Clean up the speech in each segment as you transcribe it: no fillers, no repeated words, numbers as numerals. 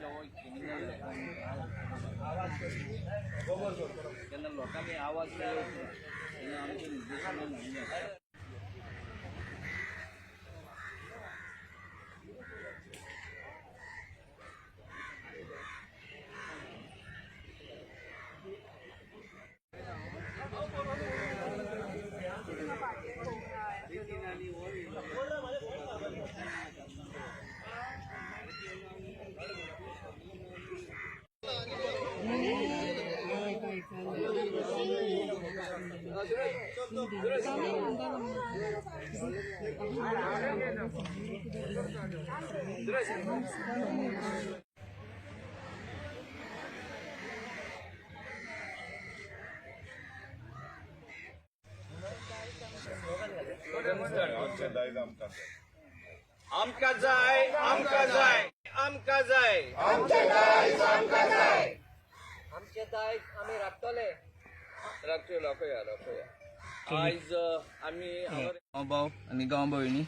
हो क्रिमिनल तेन्ना लोकांनी आवाज केलो तेन्ना आमचे निर्देशनान म्हणलें. आमकां जाय, आमकां जाय, आमकां जाय. आमचे दायज आमी राखतले. राखतले, राखोया, राखोया. आयज आमी गांव भाव आनी गांव भयणी,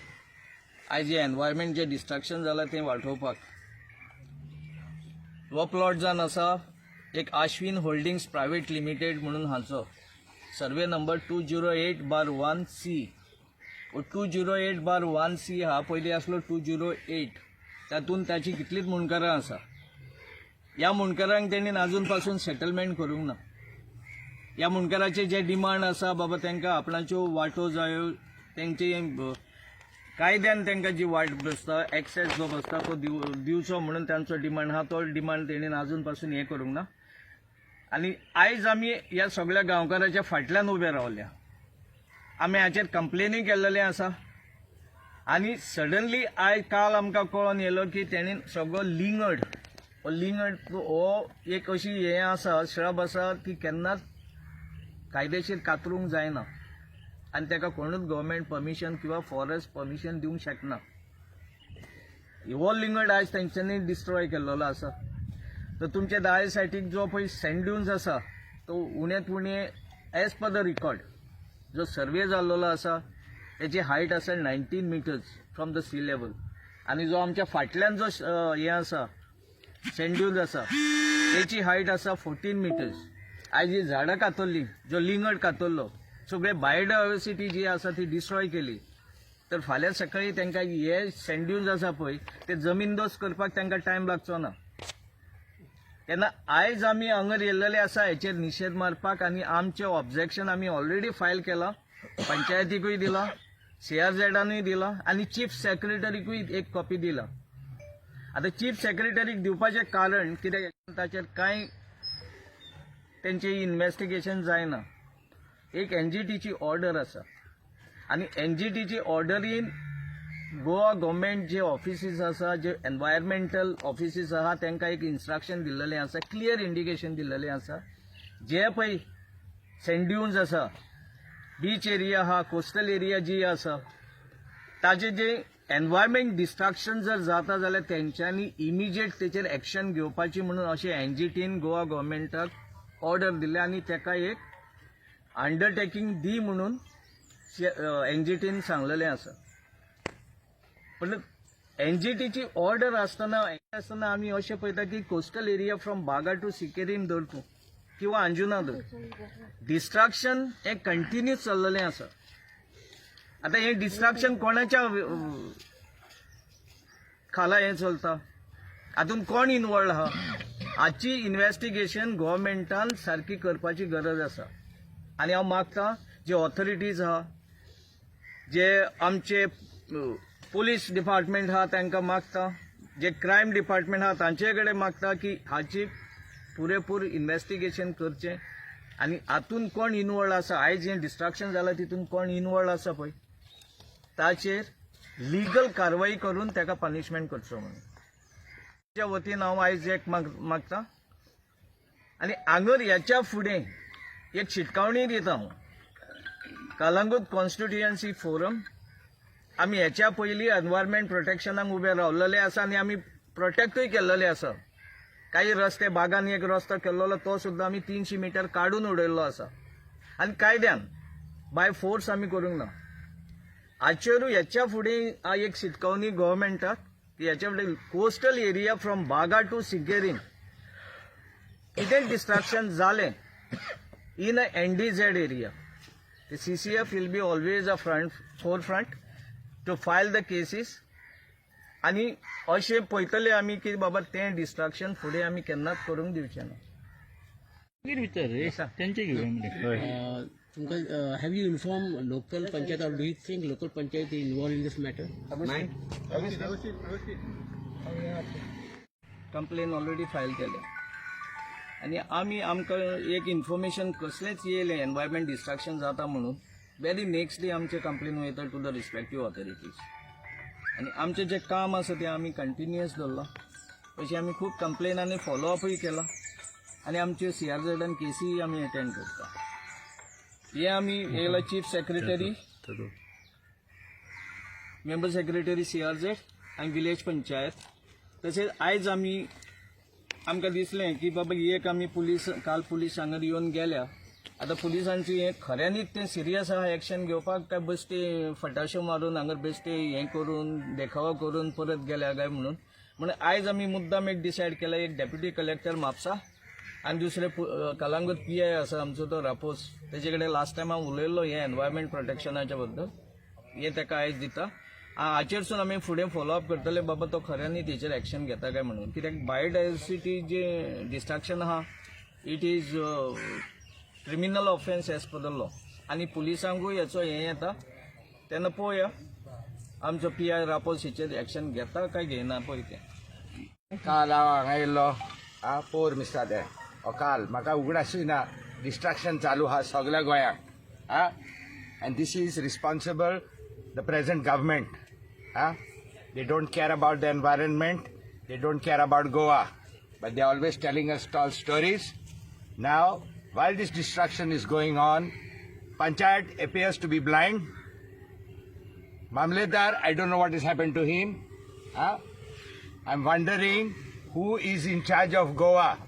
आयज हें एनवायरमेंट जें डिस्ट्रक्शन जालां तें वाटोवपाक हो प्लॉट जावन आसा एक आश्विन होल्डिंग्स प्रायवेट लिमिटेड म्हणून हाचो survey number 208/1C. 208/1C हा पयलीं आसलो 208, तातूंत ताची कितलींच मुंडकरां आसा. ह्या मुंडकरांक तेणीन आजून पासून सेटलमेंट करूंक ना. ह्या मुंडकराचे जे डिमांड आसा, बाबा तांकां आपणाच्यो वाटो जायो, तेंची कायद्यान तांकां जी वाट बसता, एक्सेस जो बसता तो दिवचो म्हणून तांचो डिमांड आहा. तो डिमांड तेणीन आजून पासून हें करूंक ना. आनी आयज आमी ह्या सगळ्या गांवकाराच्या फाटल्यान उबे रावल्या. आमी हाचेर कंप्लेनी केल्लेलें आसा. आनी सडनली आयज काल आमकां कळोन येयलो की तेणीन सगळो लिंगड, हो लिंगड हो एक अशी हें आसा, श्रब आसा ती केन्नाच कायदेशीर कातरूंक जायना आनी ताका कोणूच गव्हर्मेंट परमिशन किंवा फॉरेस्ट परमिशन दिवंक शकना. हो लिंगड आयज तेंच्यांनी डिस्ट्रॉय केल्लो आसा. तर तुमच्या दावे सायडीक जो पळय सँड ड्युन्स आसा तो उण्यांत उणें एज पर the record जो सर्वे जाल्लो आसा तेची हायट आसा 19 meters from the sea level. आनी जो आमच्या फाटल्यान जो हें आसा, सँड ड्युन्स आसा, तेची हायट आसा 14 मिटर्स. आयज ही झाडां कातरली, जो लिंगड कातरलो, सगळे बायोडायवर्सिटी जी आसा ती डिस्ट्रॉय केली, तर फाल्यां सकाळी तांकां हे सँड ड्युन्स आसा पळय ते जमीनदोस्त करपाक तांकां टायम लागचो ना. तेन्ना आयज आमी हांगर येयल्लेले आसा हेचेर निशेध मारपाक. आनी आमचें ऑब्जेक्शन आमी ऑलरेडी फायल केलां, पंचायतीकूय दिलां, सीआरझेडानूय दिलां आनी चीफ सेक्रेटरीकूय एक कॉपी दिला. आतां चीफ सेक्रेटरीक दिवपाचें कारण कित्याक, ताचेर कांय तेंचें इन्वेस्टिगेशन जायना. एक एनजीटीची ऑर्डर आसा आनी एनजीटीची ऑर्डरीन गोवा गव्हर्मेंट जे ऑफिसीस आसा, जे एनवायरमेंटल ऑफिसीस आहा, तांकां एक इन्स्ट्रक्शन दिल्लेलें आसा, क्लियर इंडिकेशन दिल्लेलें आसा, जे पळय सँड ड्युन्स आसा, बीच एरिया आहा, कोस्टल एरिया जी आसा, ताजे जे एनवायरमेंट डिस्ट्रक्शन जर जाता जाल्यार तेंच्यांनी इमिजिएट तेचेर एक्शन घेवपाची म्हणून अशें एनजीटीन गोवा गव्हर्मेंटाक ऑर्डर दिल्ले. आनी ताका एक अंडरटेकींग दी म्हणून एनजीटीन सांगलेलें आसा. पण एनजीटीची ऑर्डर आसतना आमी अशें पळयता की coastal area from Baga to Sinquerim धर तूं किंवा अंजुना धर, डिस्ट्रक्शन हें कंटिन्यूस चल्लेलें आसा. आतां हें डिस्ट्रक्शन कोणाच्या खाला हें चलता, हातूंत कोण इनवॉल्ड आहा, हाची इन्वेस्टिगेशन गव्हर्मेंटान सारकी करपाची गरज आसा. आनी हांव मागता, जे ऑथॉरिटीज आहा, जे आमचे पोलीस डिपार्टमेंट आहा तांकां मागता, जे क्रायम डिपार्टमेंट आहा तांचे कडेन मागता की हाची पुरेपूर इन्वेस्टिगेशन करचें आनी हातूंत कोण इनवॉल्ड आसा, आयज हें डिस्ट्रक्शन जालां तितून कोण इनवॉल्ड आसा पळय ताचेर लिगल कारवाई करून ताका पनिशमेंट करचो म्हणून. च्या वतीन हांव आयज एक मागता. आनी हांगर ह्याच्या फुडें एक शिटकावणी दिता हांव. कलंगूट कॉन्स्टिट्युएन्सी फोरम, आमी ह्याच्या पयलीं एनवायरमेंट प्रोटेक्शनाक उबे रावलेले आसा आनी आमी प्रोटेक्टूय केल्लेले आसा. काही रस्ते, बागान एक रस्तो केल्लो तो सुद्दां आमी 300 मिटर काडून उडयल्लो आसा आनी कायद्यान, बाय फोर्स आमी करूंक ना. हाचेरूय ह्याच्या फुडें एक शिटकावणी गव्हर्मेंटाक. की ह्याच्या फुडें coastal area from Baga to Sinquerim कितें डिस्ट्रक्शन जालें in a NDZ area, the CCF will be always a front forefront to file the cases. आनी अशें पळयतले आमी की बाबा तें डिस्ट्रक्शन फुडें आमी केन्नाच करूंक दिवचें ना. मागीर विचार रे, त्यांचे घेवया म्हणजे. तुमकां have you inform local panchayat or do you think local panchayat involve in this matter? Complain already file केल्या आनी आमी आमकां एक इन्फॉर्मेशन कसलेंच येयलें एनवायरमेंट डिस्ट्रक्शन जाता म्हणून, व्हेरी नेक्स्ट डे आमचें कंप्लेन वयता टू the respective authorities. आनी आमचें जें काम आसा तें आमी कंटिन्युअस दवरलां. तशें आमी खूब कंप्लेन आनी फॉलोअपूय केलां आनी आमच्यो सीआरझेड आनी केसीय आमी एटेंड करता. हें आमी येयला chief secretary, member secretary CRZ आनी विलेज पंचायत. तशेंच आयज आमी आमकां दिसलें की बाबा एक आमी पुलीस काल पुलीस हांगा येवन गेल्या. आतां पुलिसांची हें खऱ्यांनीच तें सिरियस आहा एक्शन घेवपाक काय बेश्टे फटाश्यो मारून हांगा बेश्टे हें करून देखावो करून परत गेल्या काय म्हणून. म्हणून आयज आमी मुद्दाम एक डिसायड केला, एक डेप्युटी कलेक्टर म्हापसा आनी दुसरे कलांगूट पीआय आसा आमचो तो रापोस, तेजे कडेन लास्ट टायम हांव उलयल्लो हें एनवायरमेंट प्रोटेक्शनाच्या बद्दल. हें ताका आयज दिता. हाचेरसून आमी फुडें फॉलोअप करतले बाबा तो खऱ्यांनी तेचेर एक्शन घेता काय म्हणून, कित्याक बायोडायवर्सिटी जें डिस्ट्रक्शन आहा, it is criminal offence as per the law. आनी पुलिसांकूय हेचो हें येता तेन्ना पळोवया आमचो पीआय रापोस हेचेर एक्शन घेता काय घेयना पळय तें. काल हांव हांगा येयल्लो आ पोर मिसता ते हो काल म्हाका उगडासूय ना. डिस्ट्रक्शन चालू आहा सगल्या गोंयांक आ and this is responsible the present government. Ah, they don't care about the environment, they don't care about Goa, but they always telling us tall stories. Now, while this destruction is going on, panchayat appears to be blind. Mamledar, I don't know what has happened to him. Huh? I'm wondering who is in charge of Goa.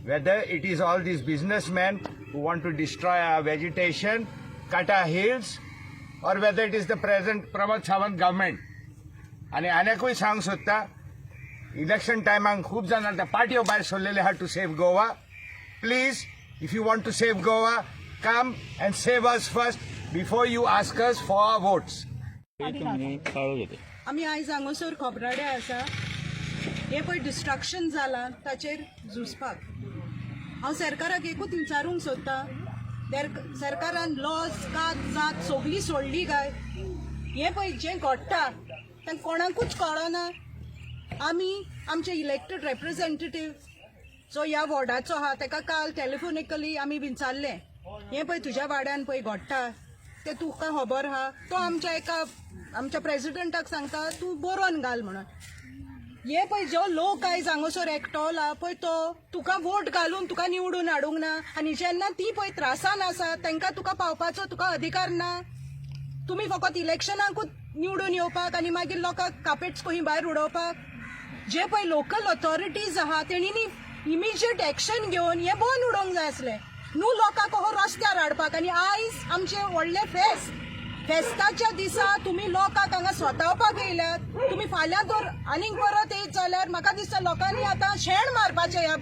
Whether it is all these businessmen who want to destroy our vegetation, cut our hills, or whether it is the present Pramod Sawant government. आनी आनीकूय सांगूंक सोदता, election टायमाक खूब जाण आतां पार्ट्यो भायर सरलेले आहा to save Goa. Please, if you want to save Goa, come and save us first before you ask us for votes. काळो घेते. आमी आयज हांगासर खोबराड्या आसा हें पळय डिस्ट्रक्शन जालां ताचेर झुजपाक. हांव सरकाराक एकूच विचारूंक सोदतां, सरकारान लॉज कात जात सगळी सोडली काय? हें पळय जें घडटा तें कोणाकूच कळना. आमी आमचे इलेक्टेड रेप्रेझेंटेटीव जो ह्या वॉर्डाचो आहा तेका काल टेलिफोनिकली आमी विचारलें, हें पळय तुज्या वाड्यान पळय घडटा तें तुका खबर आहा? तो आमच्या एका आमच्या प्रेजिडंटाक सांगता तूं बरोवन घाल म्हणून. हे पळय जो लोक आयज हांगासर एकटोला पळय तो तुका वोट घालून तुका निवडून हाडूंक ना आनी जेन्ना ती पळय त्रासान आसा तांकां तुका पावपाचो तुका अधिकार ना. तुमी फकत इलेक्शनाकूच निवडून येवपाक आनी मागीर लोकांक कापेट्स खंय भायर उडोवपाक. जे पळय लोकल ऑथॉरिटीज आहा तेणीनी इमिजिएट एक्शन घेवन हें बंद उडोवंक जाय आसलें, न्हू लोकांक हो रस्त्यार हाडपाक. आनी आयज आमचें व्हडलें फेस्त, फेस्ताच्या दिसा तुमी लोकांक हांगा स्वतावपाक येयल्यात. तुमी फाल्यां जर आनीक परत येयत जाल्यार म्हाका दिसता लोकांनी आतां शेण मारपाचें ह्या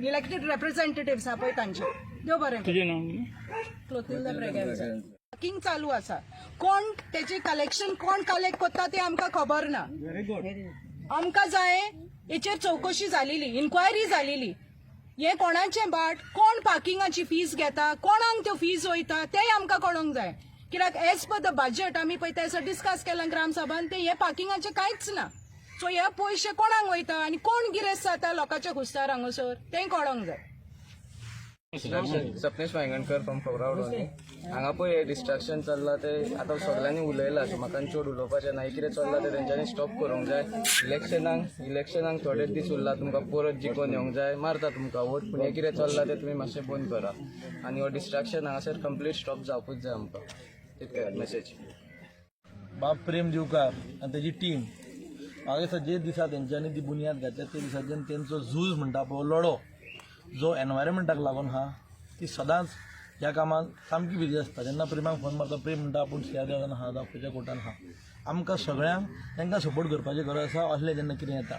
इलेक्टेड रेप्रेझेंटेटिव्स आहा पळय तांचे. देव बरें करूं. तुजें नाव कितें? क्लोतिल्दा ब्रेगेन्सा. पार्किंग चालू आसा, कोण तेची कलेक्शन कोण कलेक्ट करता ते आमकां खबर ना. आमकां जाय हेचेर चवकशी जालेली, इन्क्वायरी जालेली. हें कोणाचें भाट, कोण पार्किंगाची फीस घेता, कोणाक त्यो फीस वयता तेय आमकां कळोंक जाय. कित्याक एज पर the budget आमी पळय तें डिस्कस केलां ग्रामसभान, ते हें पार्किंगाचें कांयच ना. सो हे पयशे कोणाक वयता आनी कोण गिरेस्त जाता लोकांच्या खुस्तार हांगासर तें कळोंक जाय. सपनेश वायंगणकर फ्रॉम खोबरावडोनी. हांगा पळय डिस्ट्रक्शन चल्लां ते आतां सगल्यांनी उलयलां, सो म्हाका चड उलोवपाचें ना. कितें चल्लां तें तेंच्यांनी स्टॉप करूंक जाय. इलेक्शनाक थोडे दीस उरला, तुमकां परत जिखोवन येवंक जाय, मारता तुमकां वोट, पूण हें कितें चल्लां तें तुमी मातशें बंद करा आनी हो डिस्ट्रक्शन हांगासर कंप्लीट स्टॉप जावपूच जाय आमकां. तितकें मेसेज. बाब प्रेम दिवकार आनी तेजी टीम, म्हाका दिसता जे दिसा तेंच्यांनी ती बुन्याद घातल्या ते दिसाच्यान तेंचो झूज म्हणटा पळय, लढो जो एनवायरमेंटाक लागून आहा, ती सदांच ह्या कामाक सामकी बिजी आसता. जेन्ना प्रेमाक फोन मारता, प्रेम म्हणटा आपूण सियार आहा जावं खंयच्या कोर्टान आहा. आमकां सगळ्यांक तांकां सपोर्ट करपाची गरज आसा. असलें जेन्ना कितें येता,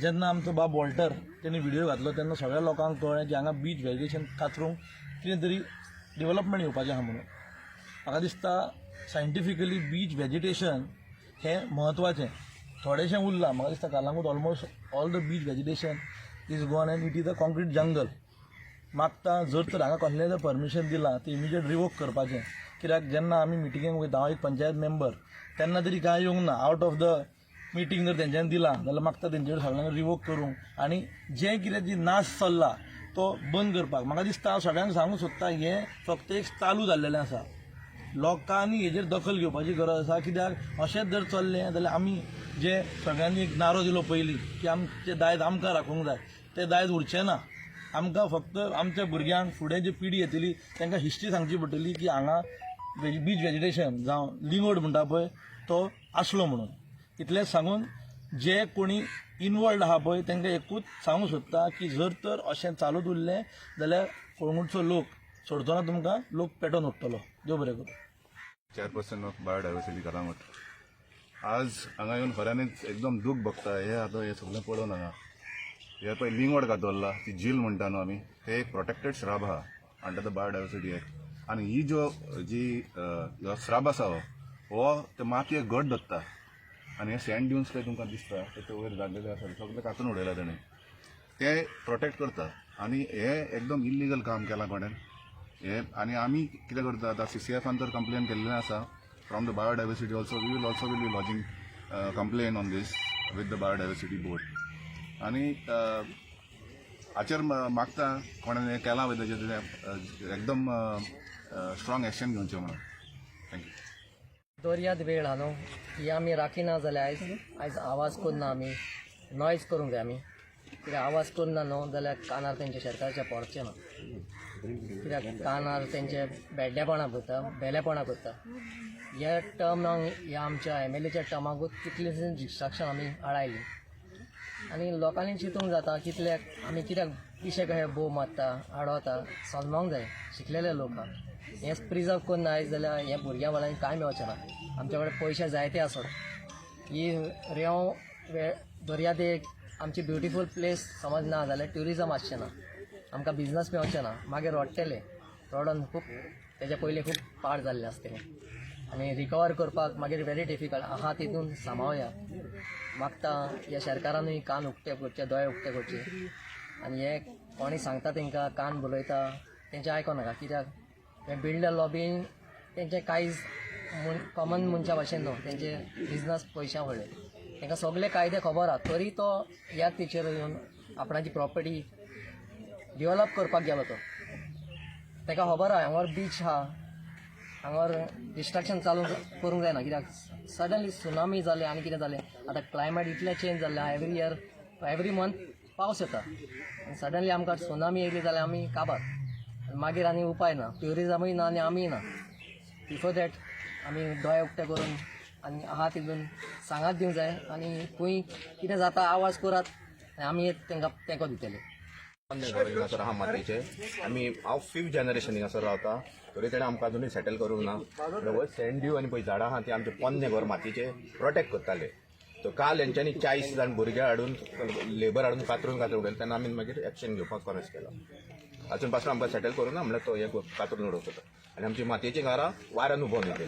जेन्ना आमचो बाब वॉल्टर तेणी व्हिडियो घातलो तेन्ना सगळ्या लोकांक कळ्ळें की हांगा बीच व्हेजिटेशन कातरूंक कितें तरी डेव्हलपमेंट येवपाचें आहा म्हणून. म्हाका दिसता सायंटिफिकली बीच व्हेजिटेशन हें म्हत्वाचें. थोडेशें उरलां, म्हाका दिसता Calangute almost all the beach vegetation is gone and it is a concrete jungle. मागता जर तर हांगा कसलें जर परमिशन दिलां तें इमिजिएट रिवोक करपाचें. कित्याक जेन्ना आमी मिटिंगेक वयता, हांव एक पंचायत मेंबर, तेन्ना तरी कांय येवंक ना. आवट ऑफ the meeting जर तेंच्यांनी दिलां जाल्यार मागता तेंचे कडेन सगळ्यांक रिवोक करूंक आनी जें कितें जी नाश चल्ला तो बंद करपाक. म्हाका दिसता हांव सगळ्यांक सांगूंक सोदता, हें फक्त एक चालू जाल्लेलें आसा. लोकांनी हेजेर दखल घेवपाची गरज आसा. कित्याक अशेंच जर चल्लें जाल्यार आमी जे सगळ्यांनी एक नारो दिलो पयलीं की आमचें दायज आमकां राखूंक जाय, तें दायज उरचें ना. आमकां फक्त आमच्या भुरग्यांक फुडें जी पिढी येतली तांकां हिस्ट्री सांगची पडटली की हांगा बीच व्हेजिटेशन जावं लिंगोड म्हणटा पळय तो आसलो म्हणून. इतलेंच सांगून जे कोणी इनवॉल्ड आहा पळय तांकां एकूच सांगूंक सोदता की जर तर अशें चालूच उरलें जाल्यार कळंगूटचो लोक सोडचो ना, तुमकां लोक पेटोवन उडटलो. देव बरें करूं. Chairperson of biodiversity Calangute. आज हांगा येवन खऱ्यांनीच एकदम दूख भोगता. हे आतां हें सगळें पळोवन हांगा हे पळय लिंगोड कातरला, ती झील म्हणटा न्हू आमी, ते एक प्रोटेक्टेड श्रब आहा अंडर the biodiversity act. आनी ही जो जी जो श्रब आसा हो ते मातयेक घट धरता आनी हे सँड ड्युन्स पळय तुमकां दिसता ते वयर जाल्लेले आसा सगळे कातरून उडयला तेणें, ते प्रोटेक्ट करता. आनी हे एकदम इल्लिगल काम केलां कोणें हे. आनी आमी कितें करता आतां सीसीएफान तर कंप्लेन केल्लें आसा. From the biodiversity also we will also will be lodging complain on this with the biodiversity board. आनी हाचेर मागता कोणें हें केलां पळय ताचेर एकदम स्ट्रॉंग एक्शन घेवचें म्हणून. Thank you. दर्याद वेळ हा न्हू, ही आमी राखिना जाल्यार आयज आवाज करना, आमी नॉयज करूंक जाय आमी. कित्याक आवाज करना न्हू जाल्यार कानार तेंच्या सरकारच्या पडचें ना. कित्याक कानार तेंचे भेड्डेपणां करता, बेलेपणां करता. ह्या टर्माक, ह्या आमच्या एमएलएच्या टर्माकूच कितलेशें डिस्ट्रक्शन आमी आडायली. आनी लोकांनी चिंतूंक जाता कितले आमी कित्याक पिशे कशे बोव मारता, आडवता. समजोंक जाय शिकलेले लोक आहा. हें प्रिजर्व करना आयज जाल्यार हें भुरग्यां बाळांक कांय मेळचें ना. आमच्या कडेन पयशे जायते आसत, ही रेंव दर्यादेग आमची ब्युटिफूल प्लेस समज ना जाल्यार ट्युरिजम आसचें ना, आमकां बिजनस मेळचें ना. मागीर रडटले, रडोन खूब तेज्या पयलीं खूब पाड जाल्लें आसतलें आनी रिकवर करपाक मागीर व्हेरी डिफिकल्ट आहा. तितून सांबाळया. मागता ह्या सरकारानूय कान उक्ते करचे, दोळे उक्ते करचे. आनी हे कोणी सांगता तांकां कान बुलयता तेंचें आयको नाका. कित्याक हे बिल्डर लॉबींग तेंचे कांयच कॉमन मनशा भाशेन न्हू, तेंचे बिजनस पयशां व्हडले, तांकां सगळे कायदे खबर आहा, तरी तो ह्या तेचेर येवन आपणाची प्रॉपर्टी डेव्हलप करपाक गेलो. तो ताका खबर आहा हांगार बीच आहा, हांगार डिस्ट्रक्शन चालू करूंक जायना. कित्याक सडनली सुनामी जालें आनी कितें जालें, आतां क्लायमेट इतलें चेंज जाल्लें आहा, एवरी इयर एवरी मंथ पावस येता आनी सडनली आमकां सुनामी येयली जाल्यार आमी काबार. मागीर आनी उपाय ना, ट्युरिजमूय ना आनी आमीय ना. बिफोर that आमी दोळे उक्ते करून आनी आहा तितून सांगात दिवंक जाय आनी खंय कितें जाता आवाज करात आनी आमी तांकां तेंको दितले. हिंगासर आहा मातयेचे आमी, हांव फिफ्थ जनरेशन हिंगासर रावता, तरी तेणें आमकां अजुनूय सेटल करूंक ना. वयर सँड ड्यू आनी पळय झाडां आहा ती आमचे पोन्ने घर मातयेचे प्रोटेक्ट करताले. तर काल हेंच्यांनी 40 जाण भुरगे हाडून, लेबर हाडून कातरून कातरून उडयले. तेन्ना आमी मागीर एक्शन घेवपाक कोनस केलो. अजून पासून आमकां सेटल करूं ना म्हणल्यार तो हें कातरून उडोवचो तो आनी आमची मातयेचीं घरां वाऱ्यान उबोवन वयतलीं.